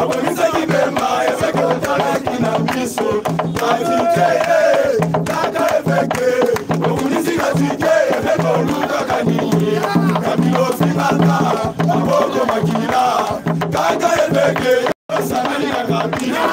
Abomisaki Bemba, évêque otalaki na miso. Batike ye, kaka évêque. Obundisi batike, évêque olukaka nini? Kabila ofingaka, maboko makila. Kaka évêque, osangani na Kabila.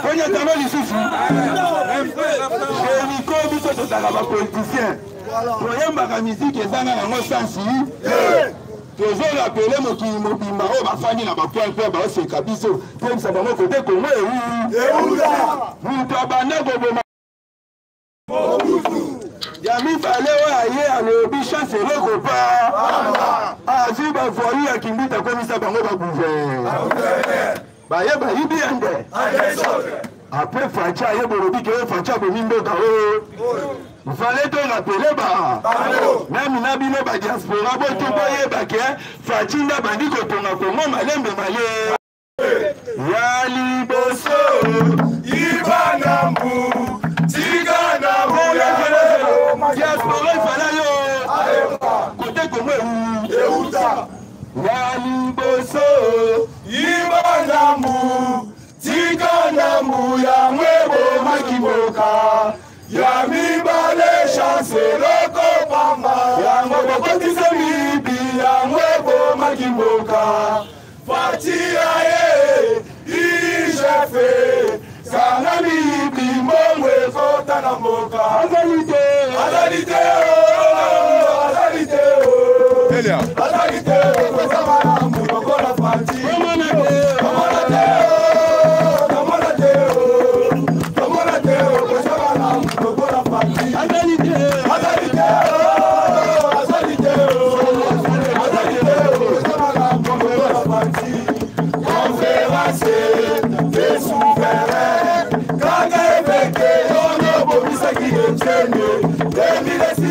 Tonyatama lisusu eniko. Biso tozalaka bapoliticien, toyembaka miziki ezanga yango sansi. Tozorapele mokili mobimba oyo bafandi na bapoint mpe baoseka biso, toyebisa bango kote Kongo ewu moto abanda koboma ya mibale oyo aye alobi chance eloko pa azwi bavoyu ya Kimbuta, akomisa bango bagouverneur, baye bayibi ya nde. Après Fatshi aye, bolobi ke Fatshi abomi mboka oyo. Fallait torappeler ba même na bino badiaspora, boto boyeba ke Fatshi nde abandi kotonga Kongo malembe male ya liboso. Ibanambu tika na diaspora efala yo kote Kongo euta ya liboso. Ibanambu tika ndambu yango ebomaki mboka. Ya mibale, chance eloko pamba yango bokotisa mibi, yango ebomaki mboka. Fatshi aye, IGF kanga miyibi, mbongo ekota na mboka. Azali te. Azali te, azali te, azali te. Eza malamu lokola Fatshi. Omona te. Tomona te, tomona te, tomona te. Eza malamu lokola Fatshi. Azali te. Azali te, azali te, azali te. Eza malamu lokola Fatshi. Conférence des souverains, kaka évêque oyo bomisaki Etienne 2006.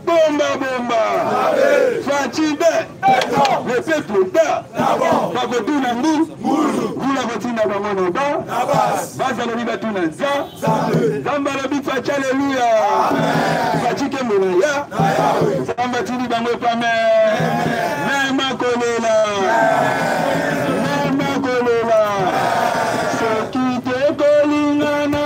Bomba bomba Fatshi le peuple da bakotuna ngu ngula kotinda bango na ba bazalobi batuna nza nzambe alobi Fatshi aleluya Fatshi kembo na ya nzambe atindi bango epame mema kolela mema kolela soki tokolingana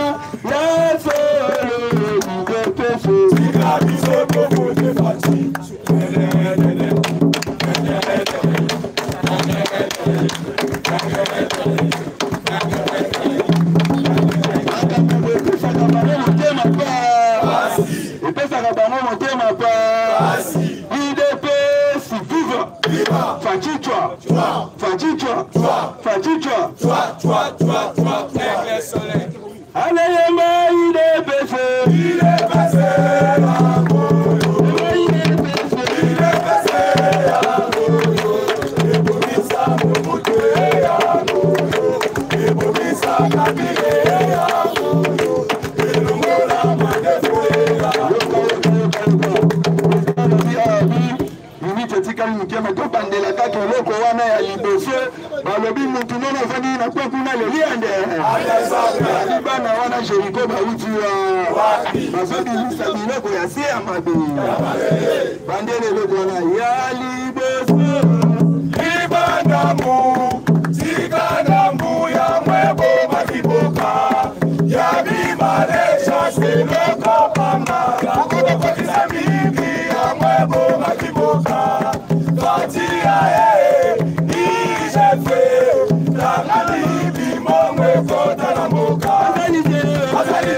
ya solo libepese. Tika biso tovote Fatshi. Makambo epesaka bango motema pa, epesaka bango motema pa. UDPS viva! Fatshi twa, Fatshi twa, Fatshi twa. Aleyemba UDPS. UDPS. Minute etikali moke, me tobandela kaka eloko wana ya liboso. Balobi mutu nono afandi na kwe kuna leli ande ali bana wana Jeriko bauti wa bazobimisa biloko ya se ya mabe. Bandela eloko wana ya liboso. Libandamu tikandamu ya mwebo makiboka ya bimalesha seloko pamba okobokotisa mingi ya mwebo makiboka fatia e IGF tangani bimongwe kota na mboka. Azali te, azali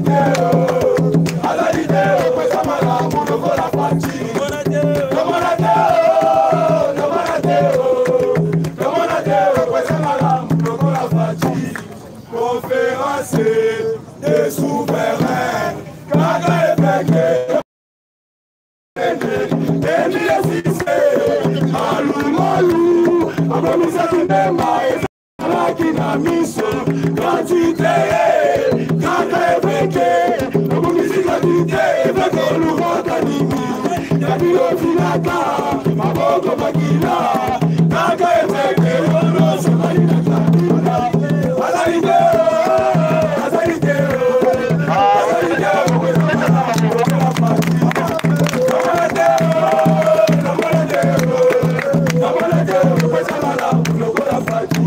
te, azali te, opesa malamu lokola Fatshi. Tomona te, tomona te, tomona te, opesa malamu lokola Fatshi. Conférence des souverains kaka epeke Emile Cissé malumalu abomisaki ndemba ezalaki na miso gratuité kaka epeke obongisi gratuité epeke olukaka nini yabiyofinaka maboko makila kaka epeke yonosokali na kabila. Azali te, azali te, azali te, tomona te, tomona te, tomona te, opesa malamu lokola Fatshi.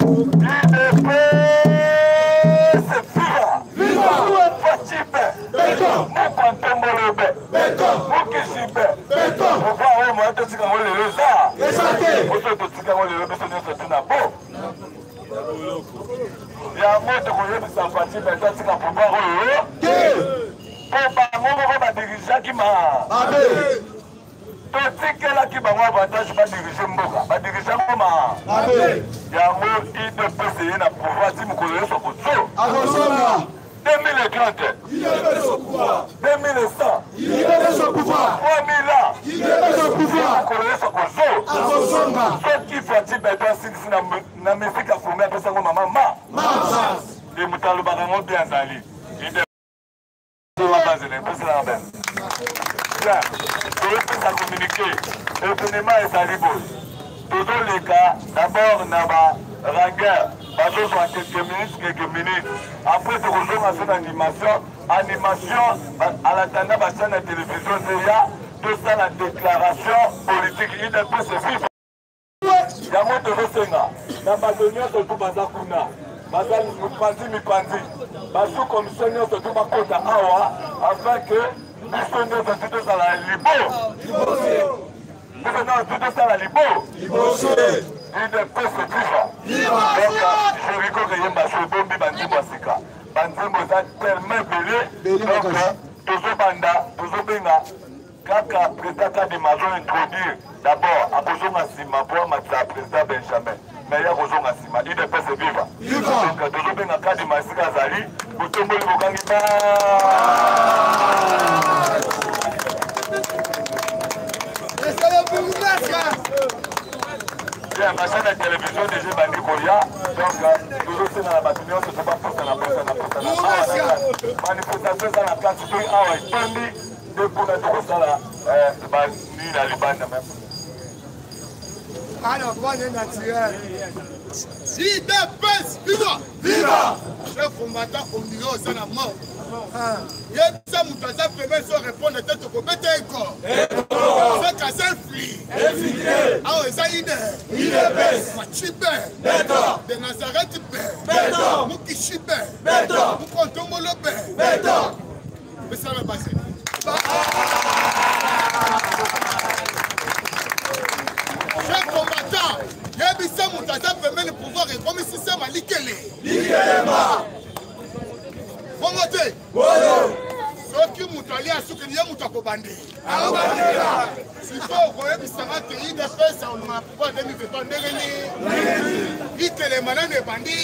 UDPS viva! Fatshi mokwantombolobe mokisibe pouvoir oyo moya totika ngo lelo eza oso totika ngo lelo biso nyonso tuna bo yango tokoyebisa Fatshi beto atika pouvoir oyo mpo bango moko badirigeaki ma totikelaki bango avantage badirige mboka badirige yango ma yango UDPS ye na pouvoir ti mokolo nyonso akotso 2030, 2100, 3000 ans mokolo nyonso akozo. Soki Fatshi beto asilisi na misika fumi apesango mama ma e moto alobaka yango bien azali epeselaka ben bien. Toyopesa communiqué événement ezali boye. Tozoleka d'abord na barangueur bazozwa quelques minutes, quelques minutes après tokozonga so na animation. Animation alatanda bachaîne ya télévision zeya tosala déclaration politique. UDPS viva! Yango tozosenga. Na bato nyonso tu baza kuna, baza mipanzi mipanzi, basu commission nyonso tu bakota awa afin que biso nyonso tu tozala libo biso nyonso tu tosala libo UDPS viva. Donc Jericho Keyemba so ebombi banzembo ya sika, banzembo eza tellement ebele. Donc tozobanda tozobenga kaka président Kadima azo introduire d'abord, akozonga nsima mpo amatisa président Benjamin, mais ye akozonga nsima. UDPS viva. Donc tozobenga Kadima esika azali, botomboli bokangi ba. Bien, ma chaîne de télévision déjà ebandi koya. Donc tozosenga na bato nyonso to bapusana pusana pusana awa. Manifestation eza na kati, soki awa etondi nde kuna tokosala banini na libanda. Alors, moi, naturel. UDPS, viva! Viva! Chef combattant, on dirait oza na mort. Yebisa moto aza pembe so répondre te, tokobeta eko. Soki aza infli. Awa eza ide. Fatshi be. De Nazareth be. Mukishi be. Mukontombolo be. Pesana base. Chef combattant, yebisa moto aza pembeni, pouvoir ekomi système alikele. Bongo te. Soki moto ali asukeli ye, moto akobande. Sikoyo okoyebisanga te UDPS olonga pouvoir 2023 ndenge nini? Itelema nano ebandi.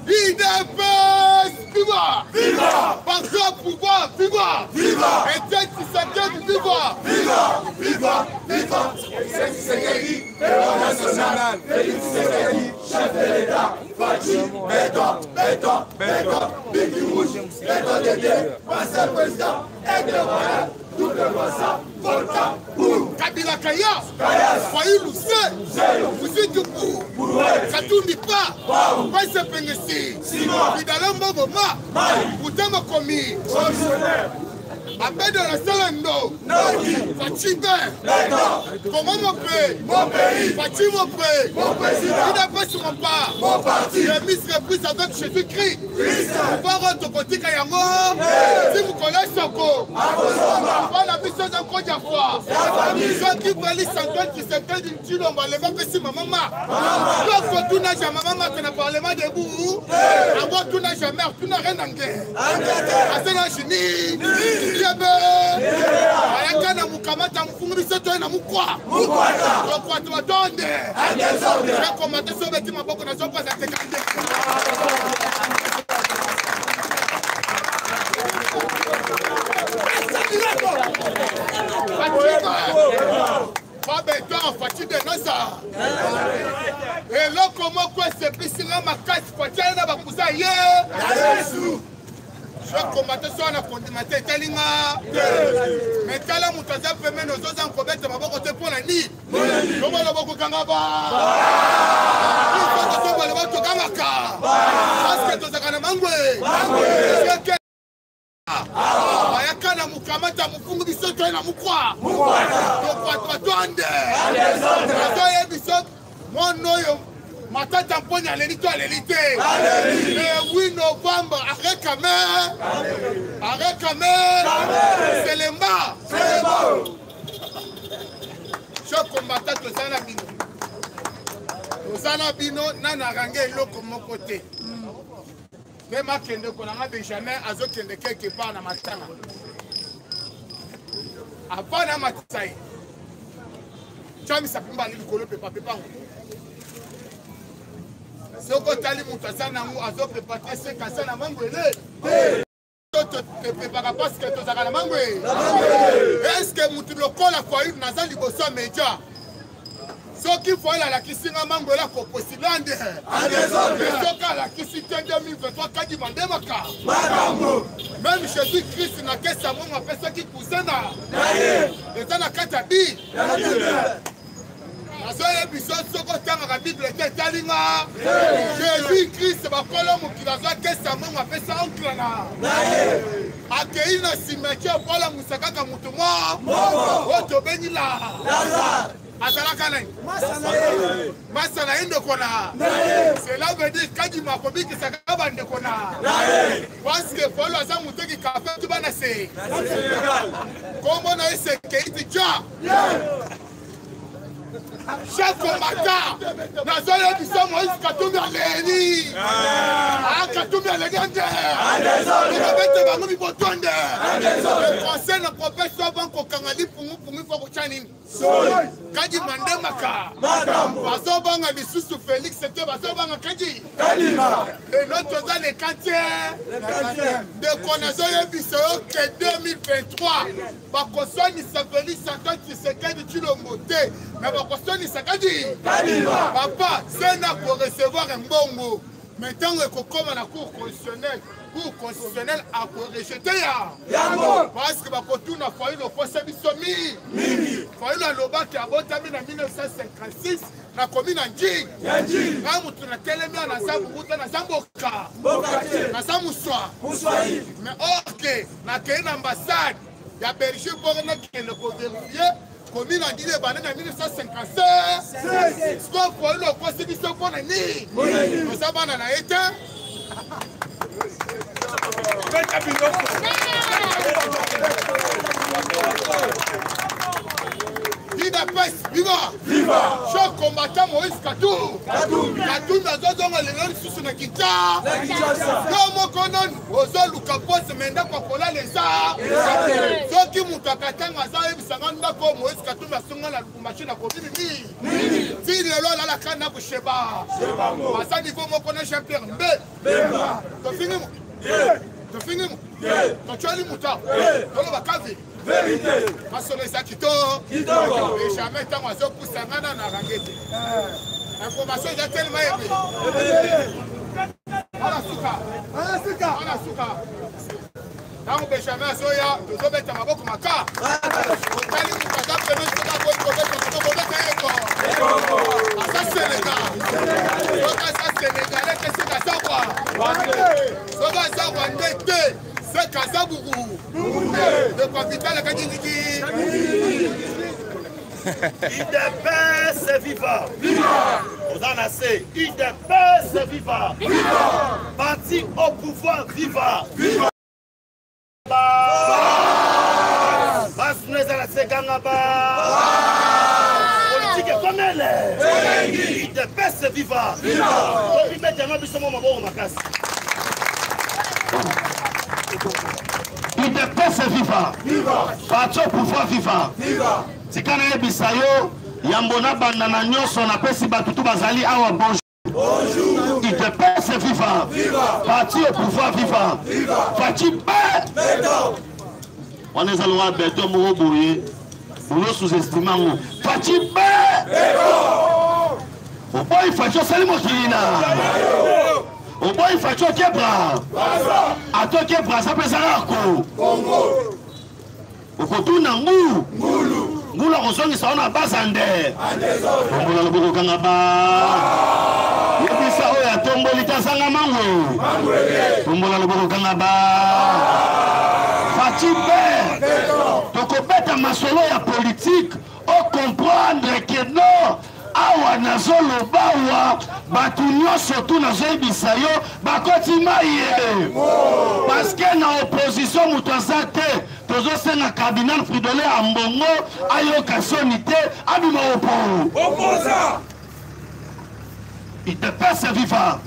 UDPS viva! Viva! Parti pouvoir, viva! Viva! Etienne Tshisekedi, viva! Viva! Viva! Viva! Etienne Tshisekedi, héros national! Félix Tshisekedi, chef de l'État! Fatshi, béton, béton, béton, Bigui rouge, béton dédié, passé président, aigle royal, double massa, volcan, boum! Kabila Kaya, Kayas, Fayulu Se, Zéro, Muzitu Pou, Bourouet, Katumbi Pa, Baou, Paise Pengesi, Simon, Vidalo Mbongo Ma, Maï, Mutema Komi, commissionnaire, Abedo na Salando, Noki, Fatshi Be, Béton, Comment mon pays, mon pays, Fatshi mon pays, mon président, UDPS mon pas, mon parti, remise reprise avec Jésus-Christ. Christ, Pouvoir tokotika yango ti mokolo esoko mpona biso eza nkoja foi. Soki Félix Antoine Tshisekedi Tshilombo alemba apesi mama ma toko tuna ja mama maka na parlement debout yango, tuna jamais tuna reine anglais asena jini yebe ayaka na mokamata mofungu biso toye na mokwa tokwata batonde ekomata so obeti maboko nazopaza tekande. Babeton Fatshi de Naza, eloko moko esepisi nga makasi, Fatshi aye na bakuza ye je combattant so wana kondima te etali nga me. Tala moto aza pembeni, ozoza kobeta maboko te mpo na nini? Tobaloba kokanga ba biso, tobaloba tokangaka parce que tozalaka na mangwe. Bayaka na mokamata mofungu biso toye na mokwa tokwatwa twande. Azoyebiso mwana oyo Matata Mponi aleli to aleli te? Le 8 novembre, arekame arekame Selemba. Chef combattant, toza na bino, toza na bino. Nana arange eloko moko te mpe makende kolanga. Benjamin azokende quelque part na matanga avant na matisa ye, tya misapi mibale likolo, pepa pepango. Soki otali moto aza nango azopepa te, seka aza na mangwele. Topepaka parce que tozalaka na mangwe. Est-ce motu lokola Fayulu naza liboso ya media, soki Fayulu alakisi nga mangwele, akoposilande. Soki alakisi te, 2023 Kadima nde maka. Même Jésus Christ na kesi ya mongo apesaki cousin na eza na kati ya bi. Nazoyebi so soki otangaka Bible te, etali nga. Jésus Christ bakolo mokili azwa kesi ya mongo, apesa oncle na akei na cimetière po alamusa kaka motu moko oyo tobengi la. Azalaka nani? Masa na ye ndeko na. Cela veut dire Kadima akobikisaka bandeko na. Parce que Fayulu aza moteki kafe tu bana se. Kombo na ye Sekeiti Dja. Chef combattant, nazoyebisa Moïse Katumbi aleli. Ah, Katumbi aleli ande. Tokobete bango mibotonde. Le français na professeur avant kokanga lipungupungu ifo kotya nini? Kadima nde maka. Bazobanga lisusu Félix te, bazobanga Kadi. Lelo toza le 4e. Ndeko nazoyebisa yo ke 2023 bakoswanisa Felix Antoine Tshisekedi Tshilombo te, mais bakoswanisa Kadi. Papa Sena ko recevoir mbongo, mais ntango ekokoma na cour constitutionnelle, cour constitutionnelle ako rejeter ya yango, parce que bakotuna Fayulu okosa biso mingi. Fayulu alobaki abotami na 1956 na commune ya Ndjili. Ngai moto natelemi awa, naza Buruta, naza mboka, naza Muswa, mais or que nakei na ambassade ya Belgique mpo nakende koverifie commune ya Ndjili ebanda na 1956. Sikoyo Fayulu okosi biso mpo na nini? Toza bana na ye te. Beta biloko. UDPS, viva! Viva! Choc combattant Moïse Katumbi. Katumbi. Katumbi azozonga lelo lisusu na Kinshasa. Na Kinshasa. Yo moko nanu ozoluka poste mais ndako ya kolala eza. Soki moto akatanga aza ayebisa nga ndako Moïse Katumbi asunga na Lubumbashi na komini nini? Ti lelo alalaka na kusheba. Baza niveau moko na Jean Pierre Mbe. Tofingi mo. Tofingi mo. Totyoli moto. Toloba kavi. Masolo eza kitoko. Benjamin ntango azopusa nga na narange te. Information eza telema ebe. Ala suka. Ala suka. Ntango Benjamin azoya tozobeta maboko maka. Otali moto aza pene soki akoki kobeta maboko obeta ye ko. Aza Senegal. Soki aza Senegalais te soki aza kwa. Soki aza Rwandais te soki aza Bugu. Ndeko Vital akadingiki. UDPS viva! Viva! Oza na se UDPS viva! Viva! Parti au pouvoir viva! Viva! Basi no eza na se ganga ba! Politique ekomele! UDPS viva! Viva! Tobibeta yango biso mwa maboko makasi. UDPS viva! Viva! Parti au pouvoir viva! Viva! Tika nayebisa yo yambo nabanda na nyonso napesi bato tu bazali awa bonjour. Bonjour. UDPS viva! Viva! Parti au pouvoir viva! Viva! Fatshi beton! Wana eza lokola beton moko boye bozo sous-estime yango. Fatshi beton! Oboyi Fatshi osali mokili na oboyi Fatshi oke bra ata oke Brazza mpe ezalaka ko okotuna ngu ngulu akozongisa wana baza nde tombola loboko kanga ba yebisa oyo atomboli te azanga mangwe tombola loboko kanga ba Fatshi be tokobeta masolo ya politike ocomprendre ke non awa nazoloba awa bato nyonso tu nazoyebisa yo bakoti mai ye parceke na opposition moto aza te tozosenga cardinal fridolin ambongo ayoka soni te abima opo idps viva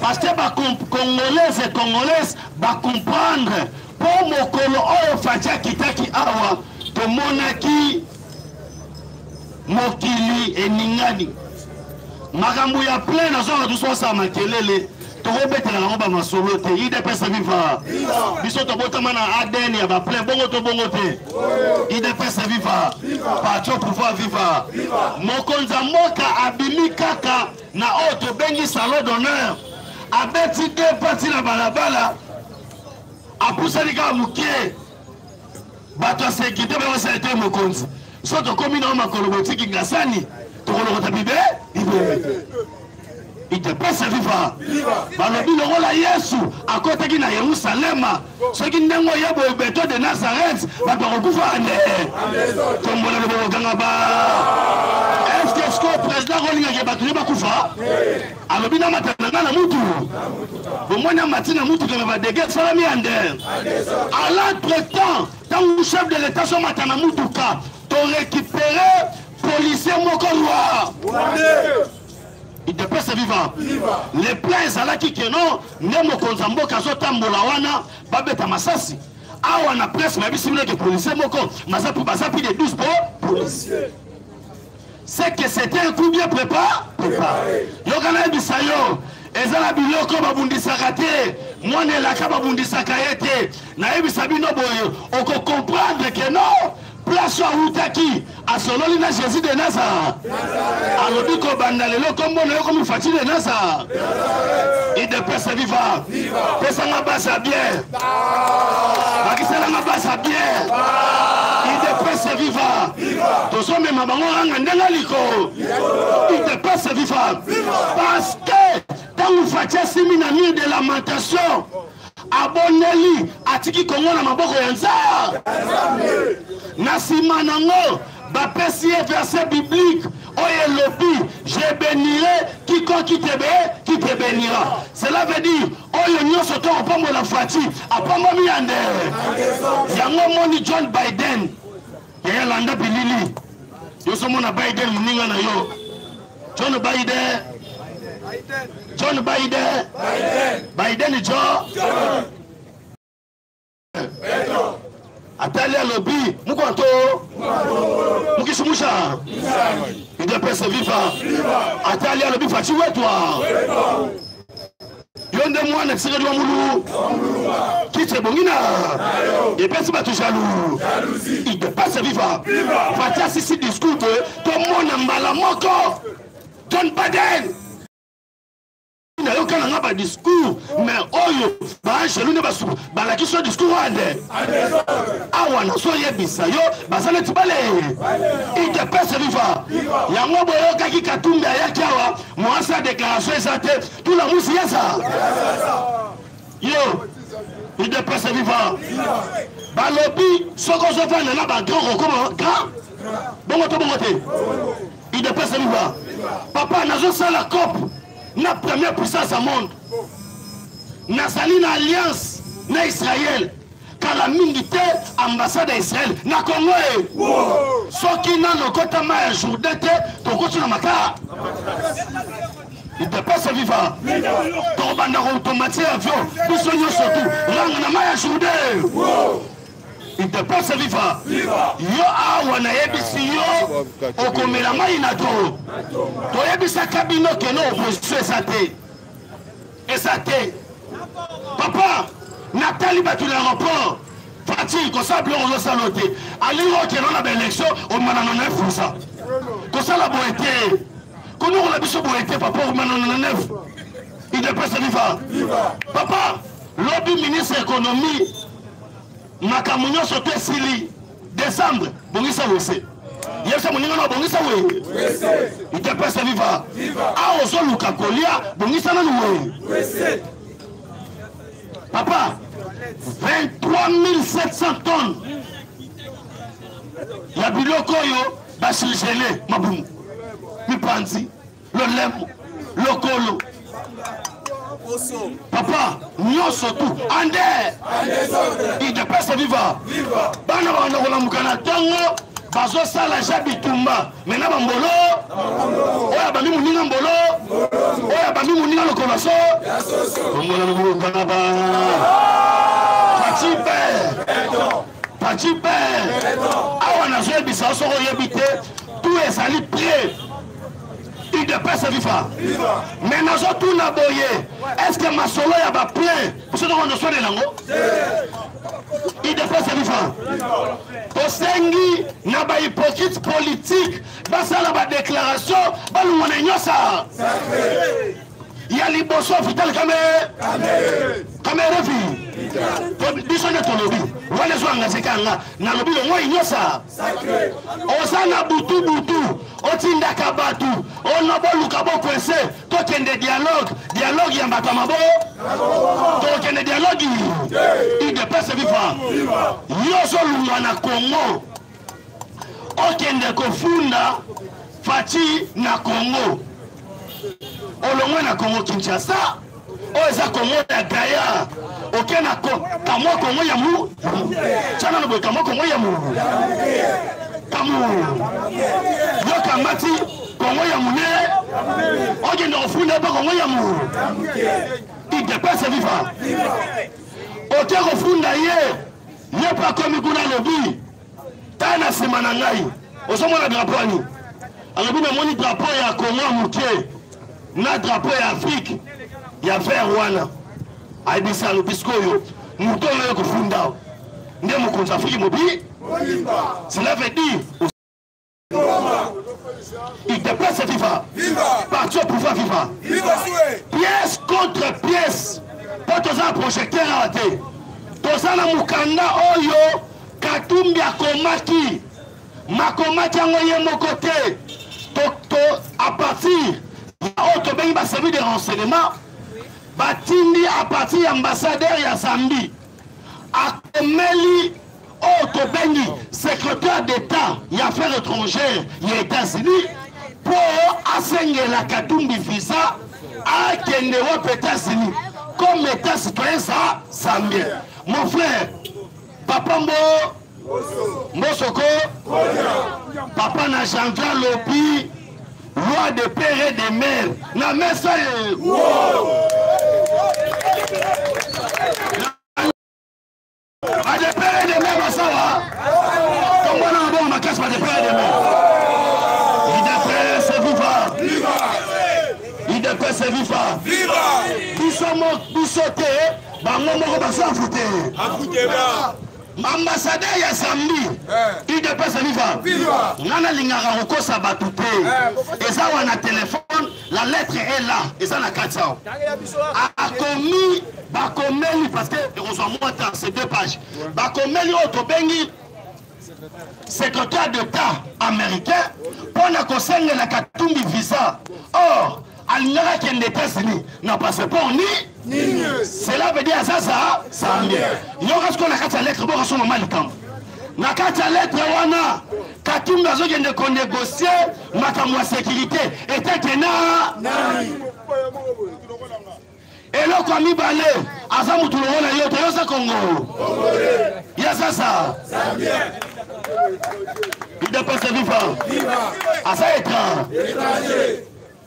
parce que bacongolais et congolaise bacomprendre mpo mokolo oyo Fatshi akitaki awa tomonaki mokili eningani makambo ya plein nazonga biso osala makelele tokobetela yango bamasolo te idps viva biso tobotama na adn ya baplein bongo to bongo te idps viva parti au pouvoir viva mokonzi ya mboka abimi kaka na oyo tobengi salon d'honneur abeti de pati na balabala apusani kaka moke bato ya sekirite bakosala ete mokonzi so tokomi na yo makolo botiki ngasani tokolokota bibe bibembe idps. Udps viva! Balobi lokola Yesu akotaki na Yerusalema, soki ndenge oye boye beto de Nazareth, bato bakokufa nde kombola loboko ganga ba. Est-ce que sikoyo président akolingaka bato nde bakufa? Alobi namata na ngai na mutu, bomoni amati na mutu kaka badege esalami ya nde. À l'entretemps, ntango chef de l'État azomata na mutuka, to récupérer policier moko roi. Udps viva. Le plan ezalaki que non nde mokonzi ya mboka azotambola wana babeta masasi awa na presse bayebisi bino ke policier moko baza plus de 12 po policier. C'est que c'était un coup bien préparé. Yoka nayebisa yo eza na biloko babundisaka te, mwana elaka babundisaka ye te. Nayebisa bino boye okokomprendre ke non place oyo awutaki asololi na Jésus de Nazareth, alobi kobanda lelo kombo na yo komi Fatshi de Nazareth. Udps viva, pesanga base ya bien, bakiselanga base ya bien. Udps viva, tozomema bango ranga ndenge liko. Udps viva, parce que ntango Fatshi asimi na mur de lamentation abondeli atiki Kongo na maboko ya Nzambe. Na nsima nango bapesi ye verset biblique oyo elobi je bénirai quiconque qui te qui te bénira. Cela veut dire oyo nyonso to kopambola Fatshi apambami ya nde. Yango moni John Biden yaya landa bilili yo ozomona Biden moninga na yo John Biden John Biden Biden John atali alobi mukwanto mukishimusha udps viva atali alobi Fatshi wetwa yo nde mwana Tshisekedi wa mulu kiti ebongi na epesi bato jaloux udps viva Fatshi asisi discours boye tomona mbala moko John Biden nayoka na nga badiscours mais oyo baangelu nde basuku balakisi yo discours wana nde awa nazoyebisa yo baza neti bale udps viva. Yango boyokaki Katumbi ayaki awa mwasi ya déclaration eza te tula musi yesa yo udps viva. Balobi soki ozofanda na bagrand okoma grand bongo to bongo te. Udps viva. Papa nazosala cope na première puissance ya monde, nazali na alliance na Israël kala mingi te ambassade ya Israël na Congo e soki nano okota mai ya Jourdain te tokoti na makala. Udps viva. Tokobanda kotomati avion biso nyonso tu ranga na mai ya Jourdain. Udps viva. Yo awa nayebisi yo okomela mai na to toyebisaka bino keno opposition eza te eza te. Papa natali bato na aéroport Fatshi kosala biloko ozosala te alingi okende na baélection omana na 9 kosala boye te konokola biso boye te papa omana na 9. Udps viva. Papa lobi ministre économie makambo nyonso to esili décembre bongisa wese yebisa moninga na bongisa we udps viva. Awa ozoluka kolia bongisa nanu we papa 23 700 tonnes ya biloko oyo basurgele mabumu mipanzi lolemo lokolo papa nyonso tu ande udps viva. Bana bakanda kolamuka na ntongo bazosala ja bitumba me na bambolo oyo abambi moninga mbolo oyo abambi moninga lokolo so kongola lokolo ba Fatshi pe Fatshi pe awa nazoyebisa soki oyebi te tout ezali prêt. Udps viva. Mais nazotuna boye est-ce que masolo ya baplein biso tokondo swanela yango? Udps viva. Tosengi na bahypocrite politique basala badéclaration balongwa na nyosa ya liboso Vital Kamerhe. Kamerhe vi. Biso nde tolobi wana ezo engage kaka nga nalobi longo inyosa oza na butu butu otindaka bato ono boluka bokwese tokende dialogue dialogue ya bato ya mabo tokende dialogue idps viva yo ozolungwa na congo okende kofunda Fatshi na Congo olongwe na Congo Kinshasa oyo eza Congo ya Gaya oke na kamwa Congo ya mu tya nano boye kamwa Congo ya mu kamu yo kamati Congo ya mune okende kofunda mpe Congo ya mu idps viva oke kofunda ye ye mpe akomi kuna alobi tala na nsima na ngai ozomona drapeau ani alobi namoni drapeau ya kongo ya moke na drapeau ya afrike ya vert wana ayebisi alobi sikoyo moto oyo ekofunda nde mokonzi afrike mobi cela veut dire Udps viva. Viva. Parti au pouvoir viva. Viva. Pièce contre pièce. Po toza na projecteur awa te. Toza na mukanda oyo Katumbi akomaki. Makomaki yango ye moko te. To, to, à partir ya oyo tobengi ba service de renseignement batindi à partir ya ambassadeur ya Zambie akomeli oyo tobengi secrétaire d'État ya affaires étrangères ya États-Unis mpo asengela Katumbi visa akende wapi États-Unis comme état citoyen sa zambien. Mon frère, papa Mbo Mbosoko, papa na janvier alobi loi de père et de mère na mesa ye. Badepere de mer basawa tombwana mabongo makasi badepere de mer. Idps viva, idps viva. Biso biso te bango moko baza afute ambassadeur ya Zambie eh. Udps viva. Nga nalingaka kokosa bato te eh, eza wana telefone la lettre est là eza na kati awa akomi bakomeli parce que ekozwa mwa temps c'est deux pages bakomeli oyo tobengi secrétaire d'état américain mpo na kosengela katumbi visa or alingaka akende états-unis na passeport ni cela veut dire aza za zambien yoka sikoyo na kati ya lettre bokasoma likambo na kati ya lettre wana katumbi azokende konegocie makambo ya sécurité eteke na eloko ya mibale aza motu lokola yo te yoza kongo ya sasa idps viva aza étranger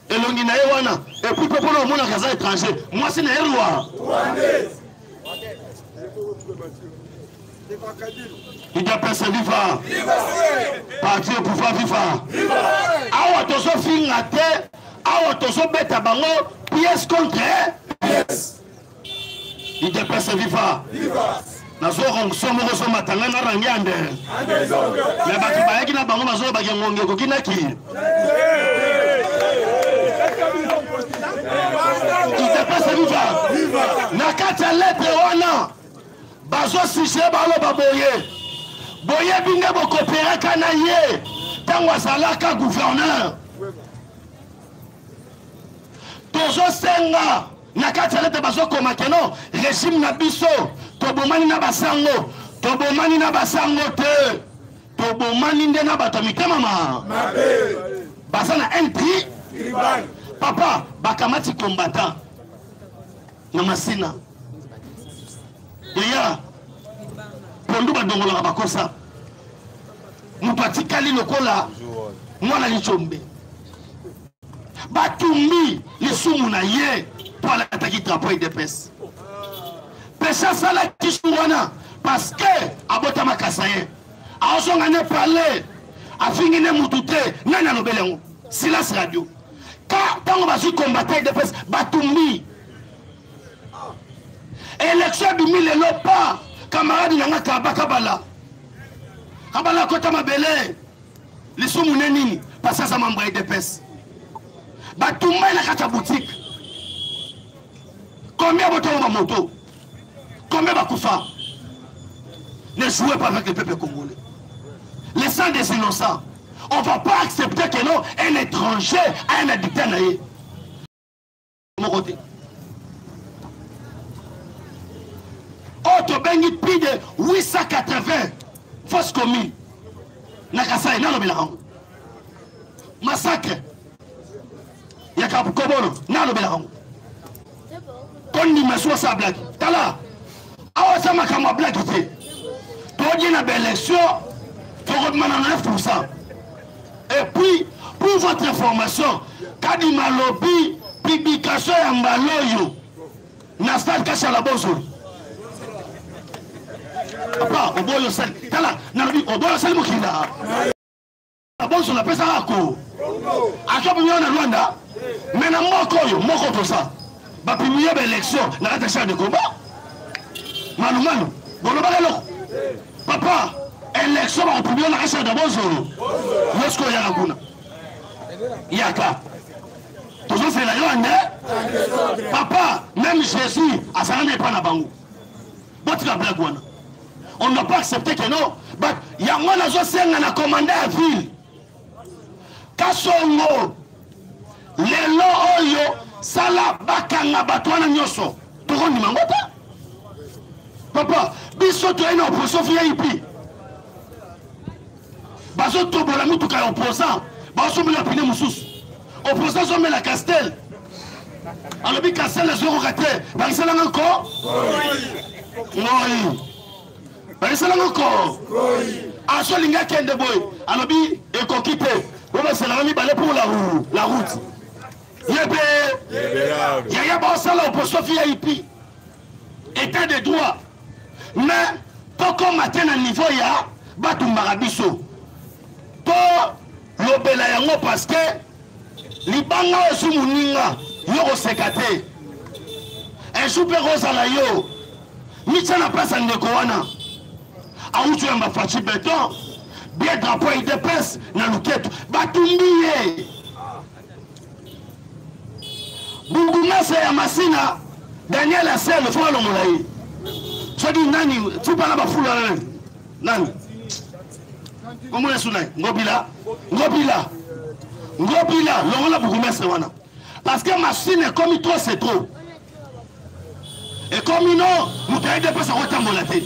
elongi na ye wana epuis mpe mpona omonaka aza étranger mwasi na ye roi Udps viva! Parti au pouvoir viva! Awa tozofinga te, awa tozobeta bango pièce contre pièce. Udps viva! Nazwa onction moko ozomata ngai na rangi ande me bato bayaki na bango bazolobaki ngongi ekoki naki Udps viva! Na kati ya lettre wana bazo sujet baloba boye boyebi nde bokoperaka na ye ntango azalaka gouverneur tozosenga na kati ya lete bazokoma keno regime na biso tobomani na basango tobomani na basango te tobomani nde na bato ya mitema ma baza na haine tri papa bakamati combattant na masina yaya pondu badongolaka bakosa moto atikali lokola mwana licombe batumbi lisumu na ye mpo alataki drapeau idps pesa asalaki su wana parce que abotama kasaye aozonga ne parle afingi ne mutu te nani alobeli yango silas radio ka ntango bazwi combattant idps batumbi élection ebimi lelo pa camarade na nga kaba kabala kabala akota mabele lisumu ne nini parce aza membre ya idps batumba ye na kati ya boutique combien botongo bamoto Combien bakufa? Ne jouez pas avec le peuple congolais. Le sang des innocents. On va pas accepter que non, un étranger a un adicteur na ye. Moko te. Oyo tobengi plus de 880 fausses communes na Kasai, nalobelaka yango. Massacre ya Kabukobolo, nalobelaka yango. Tondima soki osala blague. Tala, awa eza makambo ya blague te. Todie na baélection, tokobima na 9%. Et puis, pour votre information, Kadima lobi publication ya mbala oyo na stade Kashala Bozoli. Papa, oboyi osali. Tala, nalobi oboyi osali mokili na Bozoli apesaka ko. Akobi na Rwanda, mais na mboka oyo moko toza. Bapublier ba élection na kati ya char de combat. Malumalu, bolobaka eloko. Papa, élection bakopublier na kati ya Bozolo. Yo sikoyo yaka kuna. Yaka. Tozozela yo ande. Papa, même Jésus azalaka na epai na bango. Botika blague wana. On ne doit pas accepter que non. But yango nazosenga na commandant ya ville. Kasongo lelo oyo sala bakanga bato wana nyonso tokondima yango te. Papa, biso toyei na opposition VIP. Bazotobola mituka ya opposant, bazosombela pine mosusu. Opposant azomela Castel. Alobi Castel azokoka te, bakisalanga ko? Ngoi. Bakisalanga ko? Azolinga akende boye, alobi ekoki te. Bobaselanga mibale pour la roue, la route. Yebe. Yaya baosala opposition VIP. État de droit. Mais tokoma te na niveau ya batumbaka biso. To lobela yango parce que libanga oyo esi moninga yo koseka te. Un jour mpe kozala yo mitya na place ya ndeko wana awuti oyamba Fatshi Beton bien drapeau ya UDPS na luketu batumbi ye. Bourgmestre ya Masina Daniel Asel fo alongola ye. Soki nani tupa na bafulu wana nani? Nani? Komona yesu nani? Ngobila? Ngobila. Ngobila longola bourgmestre wana. Parce que Masina ekomi trop c'est trop. Ekomi no moto ya UDPS akotambola te.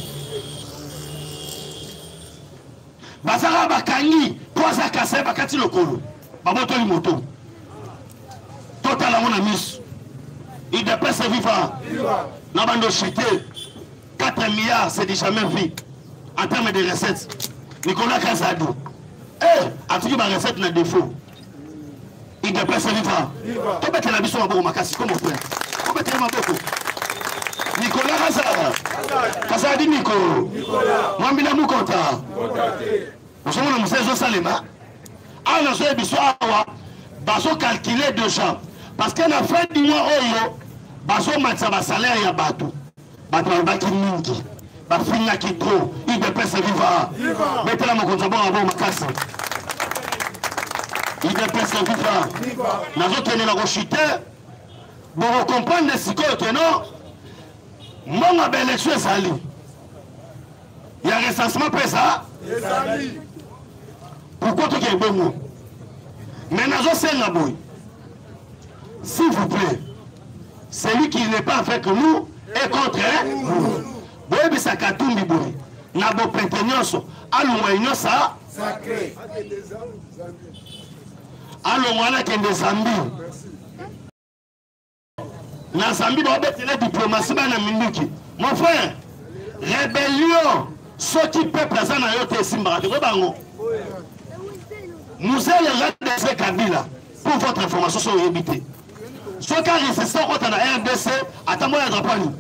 Bazaka bakangi po aza Kasai bakati lokolo babotoli moto. Totala yango na miso. UDPS viva. Na bando chute 4 milliards c'est du jamais vu en termes de recettes. Nicolas Kazadi. Eh, atiki ba recette na défaut. UDPS viva. Tobetela biso maboko makasi comme frère. Tobetela maboko. Nicolas Kazadi. Kazadi Nico. Mwambila Mukota. Ozomona mosala ezosalema. Awa nazoya biso awa bazo calculer déjà parce que na fin du mois oyo bazomatisa ba salaire ya bato. Bato balobaki mingi, bafingaki trop. UDPS viva. Betela mokonzi ya bongo bongo makasi. UDPS viva. Nazokende na kochute, bokokomprendre sikoyo ke non mbongo ya baélection ezali ya recensement mpe eza ezali. Pourquoi tokende bongo? Mais nazosenga boye, s'il vous plaît, celui qui n'est pas avec nous est contre nous. Boyebisa Katumbi boye na bopete nyonso alongwa union sa sacré, alongwa nakende Zambie. Na Zambie babetela diplomatie bana minduki. Mon frère, rébellion soki peuple aza na yo te esimbaka te koyeba yango. Mzee le RDC Kabila, pour votre information soki oyebi te, soki aresiste okota na RDC ata moya drapeau nini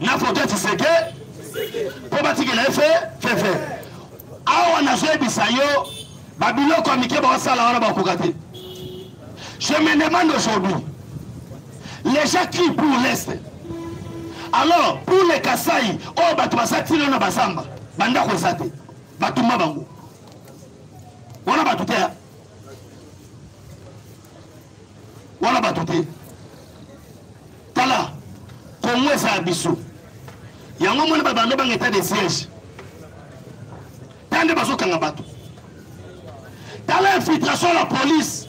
na foto ya Tshisekedi mpo batikela ye fe fefe. Awa nazoyebisa yo babiloko ya mike bakosala wana bakoka te. Je me demande aujourd'hui, les gens crient pour l'Est. Alors, pour les Kasaï, oh, bato baza tino na bazamba, bandako eza te, batumba bango. Wana bato te, wana bato te. Tala. kaka biso. Yango mona babando banga état de siège. Tala nde bazokanga bato. Tala infiltration la police.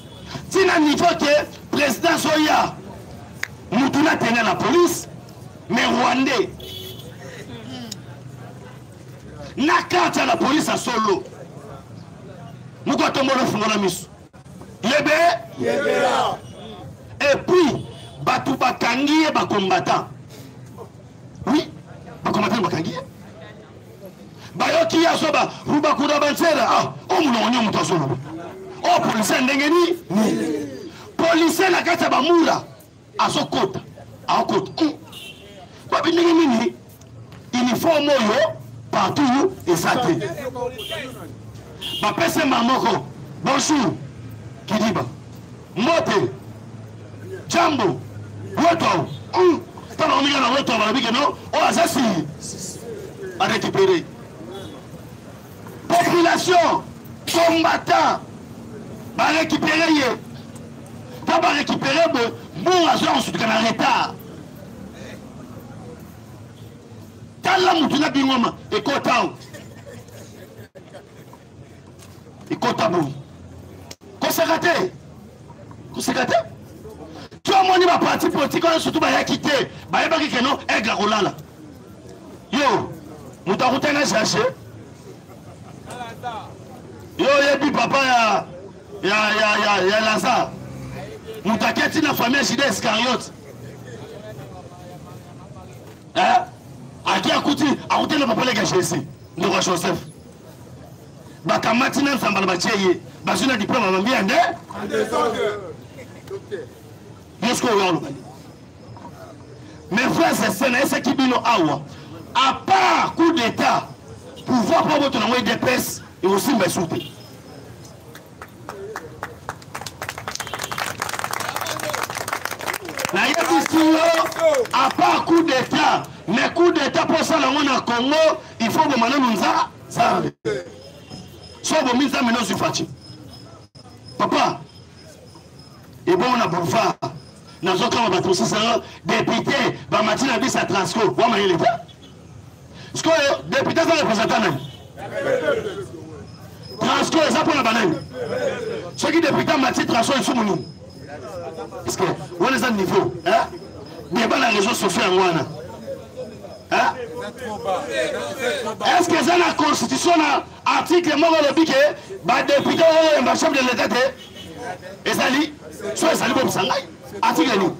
Tina niveau que président Zoya mutu na tena la police mais rwandais na carte ya la police ya solo moko atombola ofungola miso yebe yebela et puis bato bakangi ye bacombattant oui bacombattant bakangi ye bayoki ye azoba rubakura banzela ah o monoko nio moto azoloba o policier ndenge nini policier na kati ya bamura azokota akota hmm. babi ndenge nini uniforme oyo partout eza te bapesi mbala moko bonjour kidiba mbote jambo wetu hmm. ntango omika na wetu balobi ke no oyo aza si barécupere population combattant barécupere ye mpo barécupere boye mbongo azoya kosutuka na retard tala motu na bingoma ekota o ekota boye koseka te koseka te ti omoni baparti politike wana surtout bayaki te bayebaki keno aigle akolala yo moto akutani na jache yo oyebi papa ya ya ya ya ya lazare moto aketi na famille ya juda iscariote eh? ake akuti akutani na papa leka jésus ndeko ya joseph bakamati na nzambala batie ye bazwi na diplome bambi ya nde yo sikoyo oyo aloba nini mes frères et sœurs nayesaki bino awa à part coup d'état pouvoir mpo boto nango edps ekosimba esu te nayebisi yo à part coup d'état mais coup d'état mpo osala yango na congo il faut boma nanu nza nzambe so obomi nzambe nozwi faci papa ebongo na boulevard nazokama bato mosusu yango depute bamati na biso ya transco wa mayele te sikoyo depute aza représentant nani transco eza mpona banani soki depute amati transco esumu nini parce que wana eza niveau débat na réseau sociaux yango wana est ce que eza na constitution na article moko elobi ke badepute oyo yamba chef de l'état te ezali so ezali bobisa ngai article nini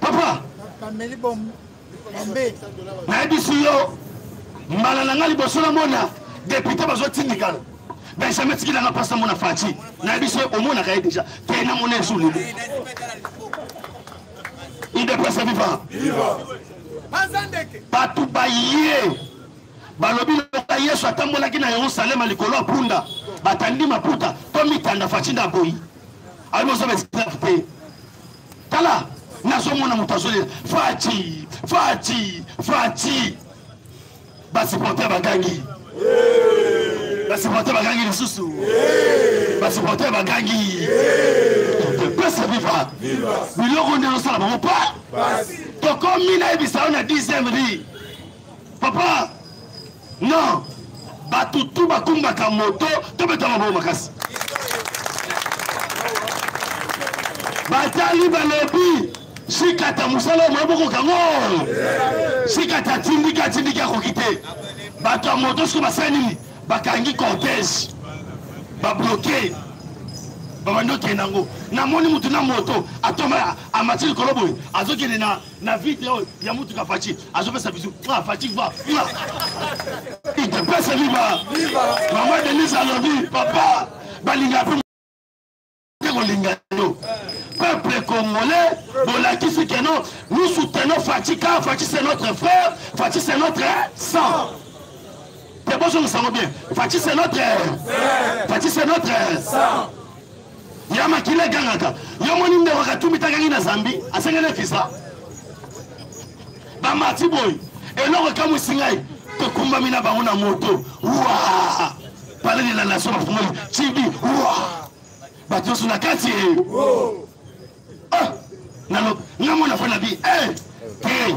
papa nayebisi yo mbala na ngai liboso namona depute bazotindikana benjamin tikila nga mpasi namona faci nayebisi yo omonaka ye deja te namona esu lelo idps viva bato baye balobi lokola yesu atambolaki na yerusalema likolo ya punda batandi maputa to mitanda faci nde aboyi ayebi oza baesclave te tala nazomona moto azolela faci faci faci basupporter bagangi basupporter bagangi lisusu basupporter bagangi pesa viva biloko nde ezosala bango pa tokomi nayebisa yo na 10e ri papa non bato tu bakumbaka moto tobeta maboko makasi batali balobi sikata mosala oyo moye bokoka ngo sikata atindiki atindiki akoki te bato ya moto soki basali nini bakangi cortège babloke babandi okende yango namoni motu na moto atoma amati likolo boye azokende na na vitre oyo ya motuka faci azopesa bisu ah, faci va idepese viva mama denise alobi papa balinga mpe te kolinga yo peuple congolais bolakisi que non nous soutenons Fatshi car Fatshi c'est notre frère Fatshi c'est notre sang te bozongisa yango bien Fatshi c'est notre Fatshi c'est notre sang ya makila egangaka yo moni ndeko katumbi takangi na zambi asengeli visa bamati boye eloko ekamwisi ngai tokumbami na bango na moto wa palais de la nation bafungoli tibi wa bato nyonso na kati ah, nga mona fo na bi eh, Te,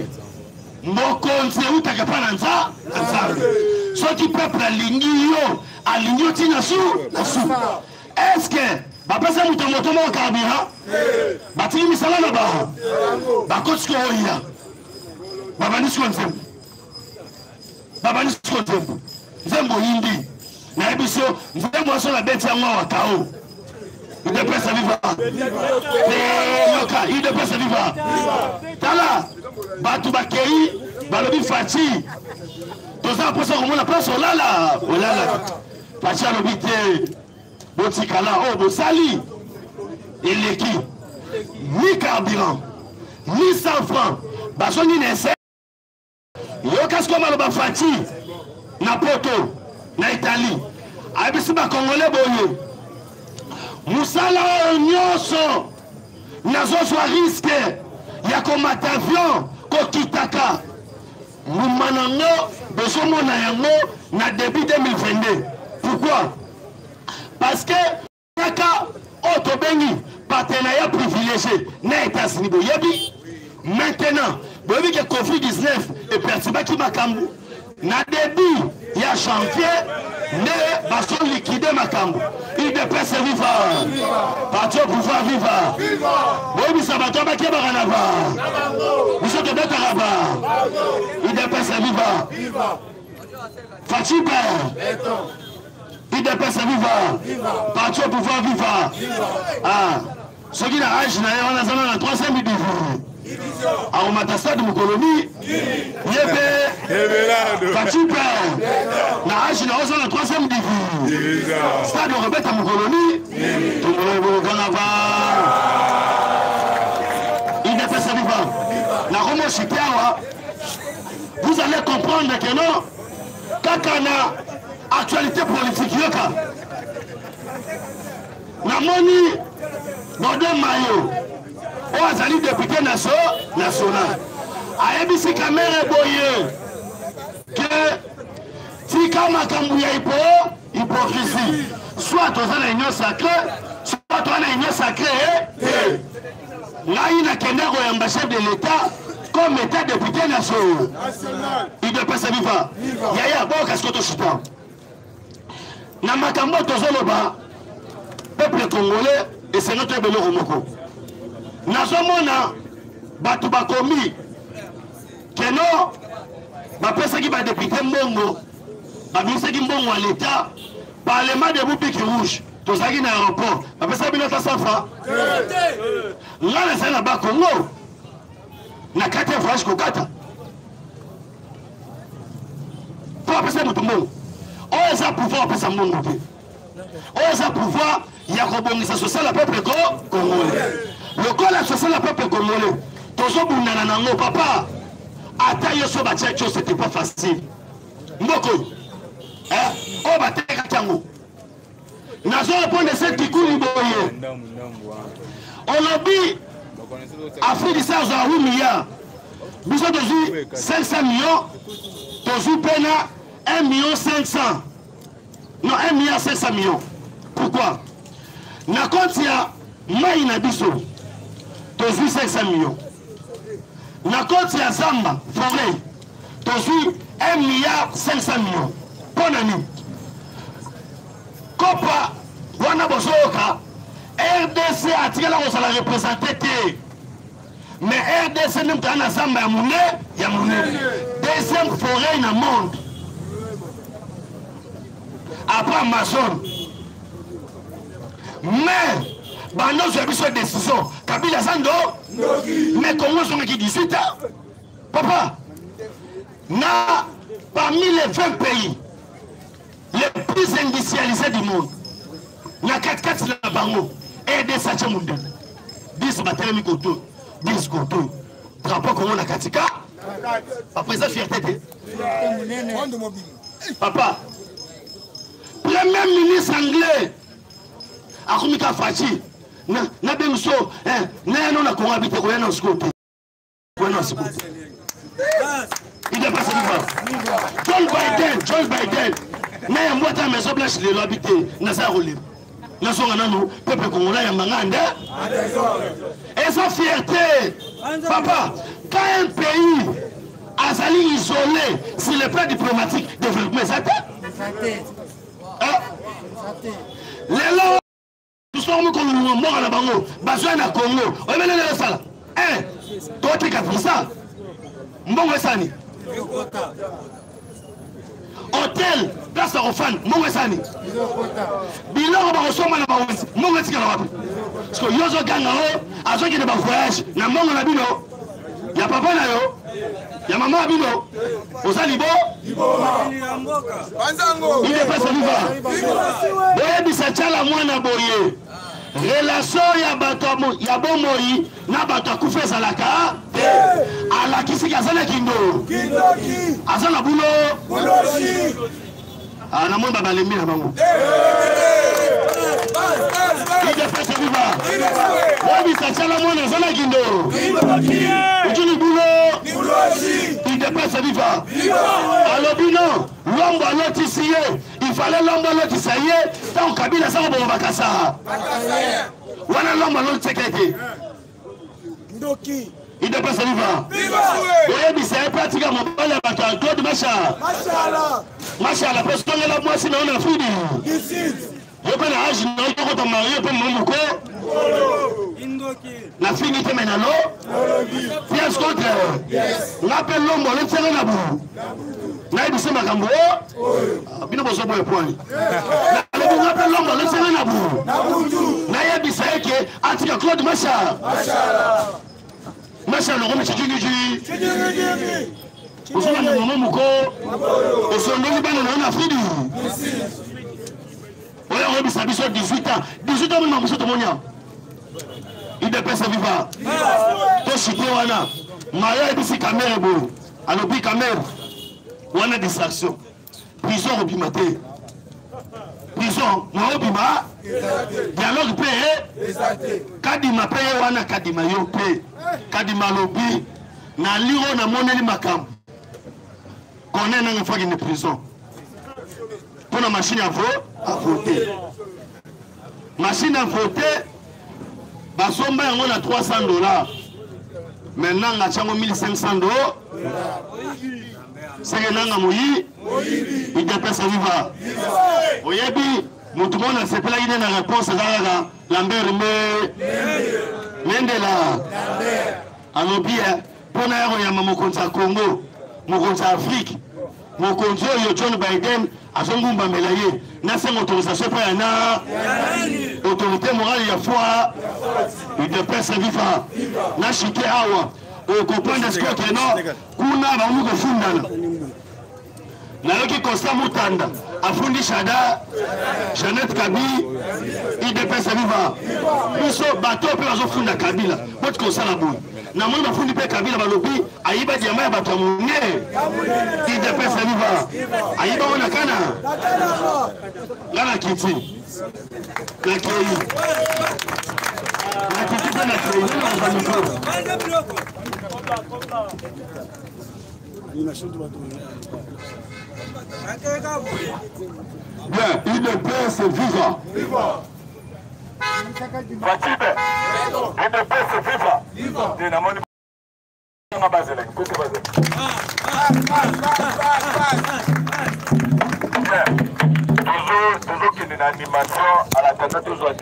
mokonzi eutaka epai na nza na Nzambe. Soki peuple alingi yo, alingi yo ntina su na su. Est-ce bapesa moto ya moto moko carburant? Batiki misala na bango, bakoti koya, babandi siko nzembo, babandi siko nzembo, nzembo yindi. Nayebi so nzembo waso nabeti yango awa kao. UDPS viva! Yoka, UDPS viva! Tala, bato bakei balobi Fatshi, toza mposa komona place olala olala. Fatshi alobi te, botikala oyo bosali eleki, ni carburant ni 100 francs, bazongi na ese. Yoka sikoyo maloba Fatshi na poto na Italie ayebisi bakongole boye, mosala oyo nyonso nazozwa riske ya komata avion kokitaka mbuma nango bozomona yango na début 2022. Pourquoi? Parce que kaka oyo tobengi partenariat privilégié na États-Unis, boyebi maintenant, boyebi ke COVID-19 eperturbaki makambo na début ya janvier nde bazolikide makambo. UDPS viva, parti au pouvoir viva. Boyebisa bato bakebaka na ba biso tobetaka ba UDPS viva, Fatshi UDPS viva, parti au pouvoir viva. Ah, soki na age na ye wana aza na 3e division, akomata stade mokolo ni ye mpe Fatshi mpe na age na oza na 3e division, stade okobeta mokolo ni tomolobokanga ba UDPS viva. Nakomosite awa, vous allez comprendre que non, kaka na actualité politique. Yoka, namoni Bode Mayo oyo azali député national ayebisi Kamerhe boye ke tika makambo ya hypocrisie, soit toza na union sacrée, soit toza na union sacrée te. Ngai nakende koyamba chef de l'État comme état député national. UDPS viva! Yaya, boyoka sikoyo, tosuta na makambo oyo tozoloba. Peuple congolais, esengo toyeba eloko moko. Nazomona bato bakomi keno bapesaki badéputé mbongo, babimisaki mbongo ya l'État. Parlement debout, bic rouge, tozalaki na aéroport, bapesaki bino ata safa. Ngai nazali na Bakongo na kati ya voyage kokata mpo apesa moto mbongo. Oyo eza pouvoir apesa mbongo te, oyo eza pouvoir ya kobongisa social ya peuple congolais. Lokola social ya peuple congolais tozobundana nango, papa, ata yo so batiaki yo, c'était pas facile. Mboka oyo oyo batekaki yango, nazo répondre se kikuli boye. Olobi Afrique du Sud azwaka 8 milliards, biso tozwi 500 millions, tozwi mpe na 1 million 500, non, 1 milliard 500 millions. Pourquoi? Na compte ya mai na biso tozwi 500 millions, na compte ya zamba, forêt, tozwi 1 milliard 500 millions. Mpo na nini? Kopa wana bozoyoka, RDC atikala kozala représente te, mais RDC nde moto aza na zamba ya monene, ya monene, deuxième forêt na monde après Amazon. Mais bandozwa biso décision, Kabila aza ndo, mais Congo ezongaki 18 ans, papa, na parmi les 20 pays les plus industrialisés du monde, na katikati na bango RDC atie mondele. 10 batelemi koto, 10 koto, drapeau Congo na katika. Papa, eza fierté te, papa. Premier ministre anglais akomi ka Fatshi nabengi so nayano na Kongo abi te, koya na sikoyo te, koya na sikoyo te. UDPS viva! John Biden, John Biden na yango ata Maison Blanche lelo abi te, naza ya kolemba, nazonga nanu peuple congolais yamba nga nde. Eza fierté, papa. Quand un pays azali isolé sur le plan diplomatique, développement eza te. Lelo soki mokolongo mboka na bango bazwa na Congo, oyebi nani osala? Un, totika visa, mbongo esani hotel place ya kofanda mbongo esani biloko bakosomba na bawenzi mbongo etikala wapi? Parceke yo ozoganga o azokende bavoyage na mbongo na bino ya papa na yo ya mama ya bino, oza libo idepesa viva. Boyebisa Tshala Mwana boye, relation ya bato ya bomoi na bato akufa ezalaka te. Alakisiki aza na kindo, aza na bulo, namoni babalembi na bango. Idepesa viva. Boyebisa Tshala Mwana aza na kindo, ojuli bulo. Idepesa viva. Alobi non, Lombo alotisi ye, il fallait Lombo alotisa ye ntango Kabila aza koboma bakasa wana. Lombo alotisaki ete ndoki. Idepesa viva. Oyebisa ye mpe atika mobali ya bato ya Claude Masha Mashala, mpe songela mwasi na yo na Fridi. Yo mpe na age na yo tokota marie mpe momoko na fingi te, me na lo pièce contre nga mpe Lombo alotisaka na bu. Nayebisa makambo o bino bozoboya poani. Nalobi nga mpe Lombo alotisaka na bu, nayebisa ye ke atika Claude Masha Masha lokomi tshijingiji, ozolanda mama moko, osondoli bana na yo na Afridi. Oyo oyebisa biso 18 ans, 18 ans mona mosu tomoni awa. IDPS viva. Toshite wana, maya ayebisi Kamere boye, alobi Kamere wana distraction, prison obima te, prison naobima, dialogue mpe Kadima mpe ye wana. Kadima yo mpe Kadima alobi na liro namoneli makambo kone nanga fakende prison mpo na machine à voter. Machine à voter basomba yango na 300 $, maintenant nga tiango 1500 $. Seke nanga moyi. IDPS viva. Oyebi motu moko nasepelaki nde na réponse eza kaka Lambert me Mendela. Alobi mpo na ya koyamba mokonzi ya Congo, mokonzi ya Afrique, mokonzi oyo John Biden azongumbamela ye, nasenga autorisation epai ya na autorité morale ya foi. UDPS viva. Nashike awa, okomprendre sikoyo keno kuna bakomi kofundana. Nayoki Constant Mutanda afundi Shada Jeannette Kabi. IDPS viva. Biso bato mpe bazofunda Kabila, boti kosala boye. Namoni bafundi mpe Kabila, balobi ayiba diama ya bato ya monene. IDPS viva. Ayiba wana kana nga na kiti, nakei, nakiti mpe nakei nazwa micro. Bien, UDPS viva. Fatibe, UDPS viva. Te namoni nga bazela, kote bazela. Bien. Toujours, tozokende na animation à la tata tozwa.